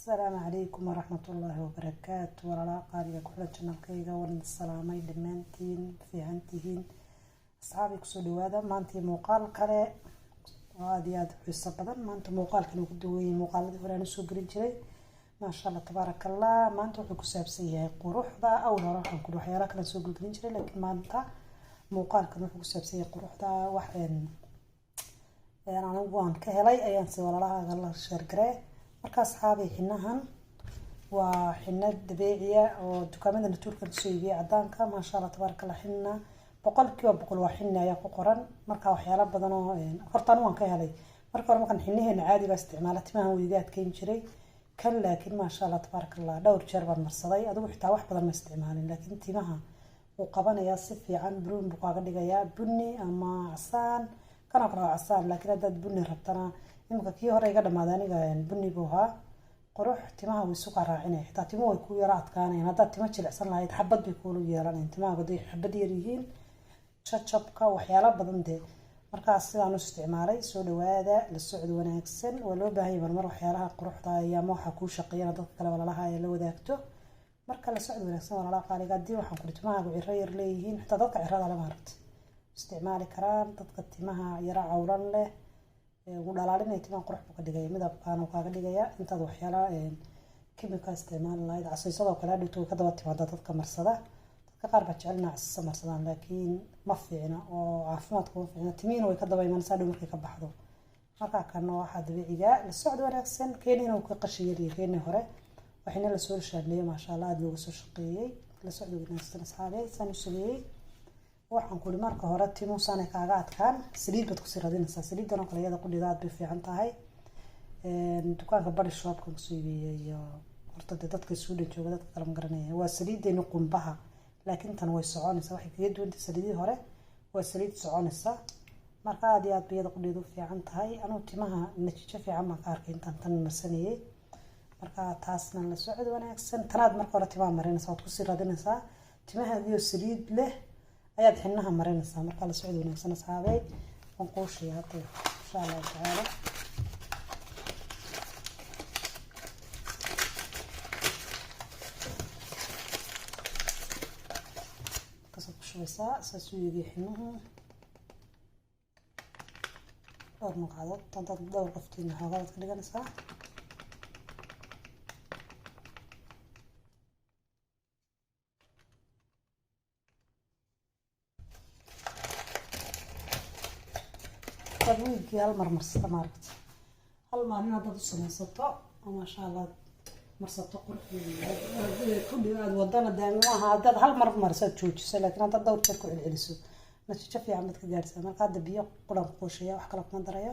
Asalaamu calaykum waraxmatullaahi wabarakaatu. Walaalaha qaaliga ku xiran channelkayga, waan salaamay dhammaantiin. Fiicantihiin asxaabi? Kusoo dhawaada maantii muuqaal kale oo aada iyo aada u xiiso badan. Maanta muuqaalkan uu ku duwanyay muuqaaladii hore aan usoo gelin jiray. Maasha Allah, tabaaraka Allah. Maanta wuxuu ku saabsan yahay quruxda. Awal hore waxaan kuli waxyaala kale soo gelgelin jiray, laakiin maanta muuqaalkan wuxuu ku saabsan yahay quruxda. Wax anigu waan ka helay ayaan si walaalahaaga la share garee. Marka asxaabay, xinahan waa xino dabeeciya oo dukaamada natuurka kasoo iibiyay, cadaanka. Maasha Allah, tabaaraka Allah. Xina 100% waa xina ayaa ku qoran. Marka waxyaalo badan oo horta anigu waan ka helay. Marka hore markaan xinaheena caadi baa isticmaala, timahan wuu iga adkeyn jiray kan, laakiin maasha Allah, tabaaraka Allah, dhowr jeer baan marsaday. Adigu xitaa wax badan ma isticmaalin, laakiin timaha wuu qabanayaa si fiican. Brown buu kaaga dhigayaa, bunni ama casaan. Kanoo kale waa casaan, laakiin haddaad bunni rabtana, imika kii hore iga dhamaaday aniga bunni buu ahaa. Qurux timaha way isu kaa raacinaya, xitaa timuhu way ku yaro adkaanayaan. Haddaad timo jilicsan lahayd, xabad bay kuula yeelanayan timaha hadday xabad yar yihiin, jajabka, waxyaalo badan dee. Markaas sidaan u isticmaalay, soo dhawaada, la socod wanaagsan. Waa loo baahan yahay marmar waxyaalaha quruxda iyo ama waxaa kuu shaqeeyana dadka kale walaalaha ay la wadaagto. Marka la socod wanaagsan, walaalaha qaaliga. Haddii waxaan kuri timahaagu ciro yar leeyihiin, xitaa dadka cirada lama aragta isticmaali karaan, dadka timaha yara cawlan leh wuu dhalaalinaya timaha, qurux buu ka dhigaya, midabkaanu kaaga dhigaya. Intaad waxyaala kimika isticmaali lahayd, casaysadoo kale hadhowto way ka daba timaada dadka marsada. Dadka qaar baa jecel inay casayso marsadaan, laakiin ma fiicna oo caafimaadka ma fiicna. Timihiina way ka daba imanaysaa hadhow markay ka baxdo. Markaa kana waxaa dabiiciga. La socod wanaagsan. Keenina uu ka qashin yaryahay keenii hore, waxayna lasoo shaandheeyey, maasha Allah, aada looga soo shaqeeyey. La socod wanaagsan, asxaabe. Saan u sameeyey waxaan kuli, marka hore timuhu saanay kaaga adkaan, saliid baad kusii radinaysaa. Saliidan oo kale iyada qudhida aad bay fiican tahay. Dukaanka Body Shopkan kusoo iibiyey iyo horta dee dadka Sweden jooga, dadka kale ma garanaya. Waa saliideeni qumbaha, laakiin tan way soconaysaa. Waxay kaga duwantay saliidihii hore, waa saliid soconaysa. Marka aada iyo aad bay iyada qudheeda u fiican tahay. Anugu timaha natiijo fiican baan ka arkay intaan tan marsanayay. Marka taasna la socod wanaagsan. Tanaad marka hore timaha marinaysaa, waad kusii radinaysaa. Timahaagiyo saliid leh ayaad xinaha marinaysaa. Marka la socod wanaagsan, asxaabey. Waan quushaya hadda, insha Allahu tacaala. Markaasaad ku shubaysaa. Saas u eegay xinuhu, dhowr malqacdood haddaad dhowr qoftiin xoogaa baad ka dhiganaysaa. Hadaad wiigii hal mar marsata, maaragta, hal maalin haddaad u samaysato oo maasha Allah marsato, qurxkudhi aada wadana daami maaha. Haddaad hal mar mariso aad joojiso, laakiin haddaad dhowr jeer ku celceliso, natiijo fiican baad ka gaadhsaa. Marka hadda biyo quran ku qooshaya, wax kale kuma darayo.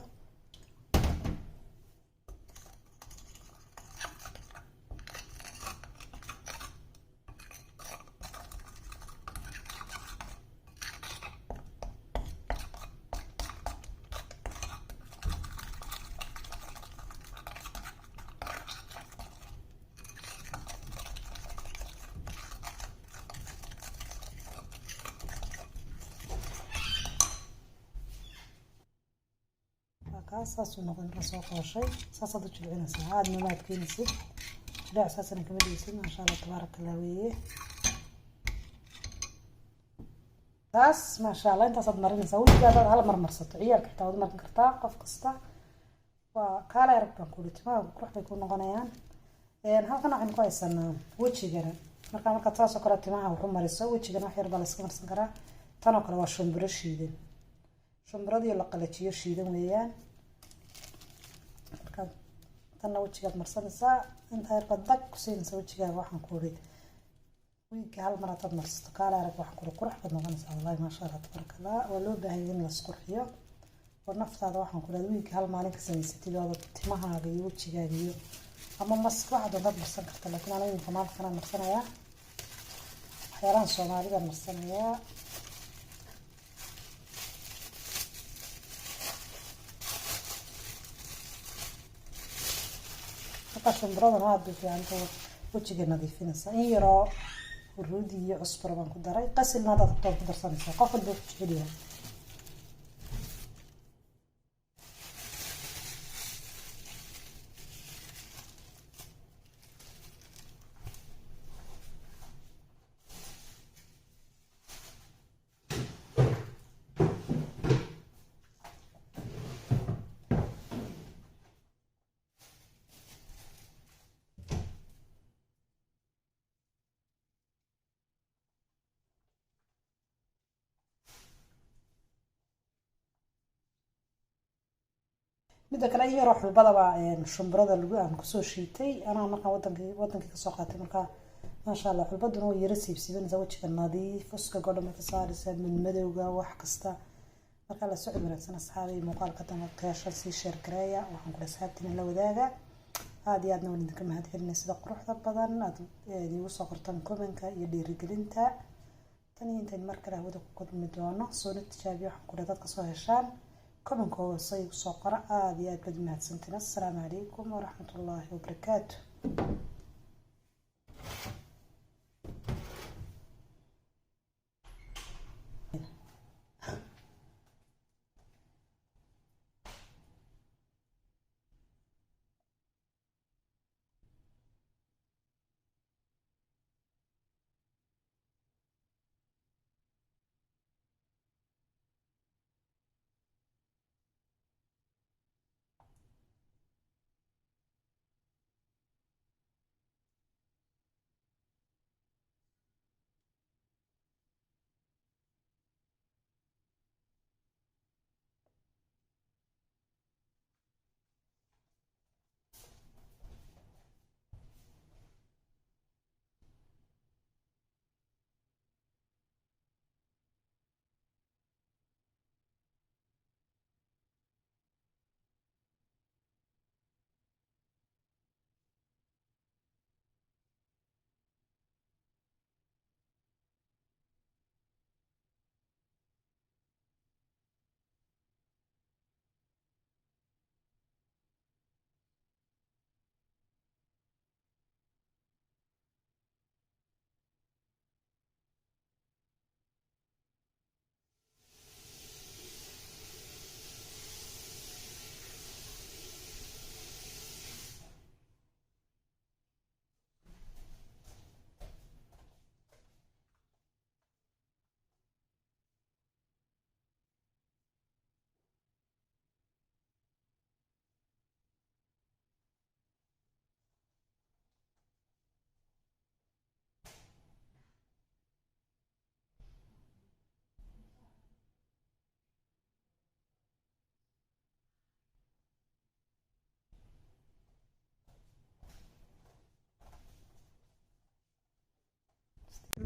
Kaas saasuu noqday markaa soo qooshay. Saasaad u jilcinaysaa, aadna ma adkeynaysid, jileec saasana kama dhigaysid. Maasha Allah, tabaaraka Allah weeye taas. Maasha Allah, intaasaad marinaysaa wejiga hadaad hal mar marsato. Ciyaalka xitaa waad marin kartaa, qof kasta waa kaala arag baan kuli. Timaha qurux bay ku noqonayaan. Halkan waxaynu ku haysanaa wejigana. Markaa markaad saas oo kale timaha waxu mariso, wejigana wax yar baa la iska marsan karaa. Tan oo kale waa shumburo shiidan, shumburadii la qalajiyo shiidan weeyaan. Markaad tanna wejigaad marsanaysaa, intaa yar baad dag ku siinaysaa wejigaaga. Waxaan ku uri wiigga hal mar haddaad marsato, kaala arag, waxaan ku uri qurux baad noqonaysaa wallahi. Maasha Allah, tabaaraka Allah. Waa loo baahanya in la isqurxiyo oo naftaada waxaan ku leedahay wiigga hal maalin ka samaysatid oo timahaaga iyo wejigaaga iyo ama mask waxaad doontaad marsan karta. Laakiin aniga imika maanta kanaan marsanayaa, waxyaalahan Soomaalida marsanayaa. Markaa shumburadana aada bay fiicanta, wejiga nadiifinaysaa. In yaroo huruudi iyo cusbura baan ku daray. Qasilna haddaad rabto waad ku darsanaysaa, qof walba ku jecel yahay. Midda kale, in yaroo xulbadaba shumburada lagu aan kusoo shiitay anaa markaan wadankii kasoo qaatay. Markaa maasha Allah, xulbaduna way yara siibsiibanaysaa wejiga, nadiif, uskaga o dhan bay ka saaraysaa, madmadowga, wax kasta. Markaa la socod wanaagsan, asxaabay. Muuqaalka dambe keesha sii share gareeya, waxaan kula asxaabtiina la wadaaga. Aada iyo aadna waan idinka mahad celinay sida quruxda badan aad iigu soo qortaan commentka iyo dhiirigelinta. Tan iyo intayn mar kale hawada ku kulmi doono, soona tijaabiyo. Waxaan kula dadka soo heshaan commentka hoose igu soo qora. Aada iyo aad baad mahadsantiin. Assalaamu calaykum waraxmatullaahi wabarakaatu.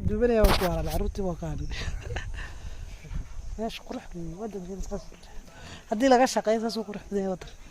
Duubanaya waa ku walaal, caruurtii waa kaan meesha qurux weeye. Wadankeena saas haddii laga shaqeeyo, saas uu qurux badan yahay wadanka.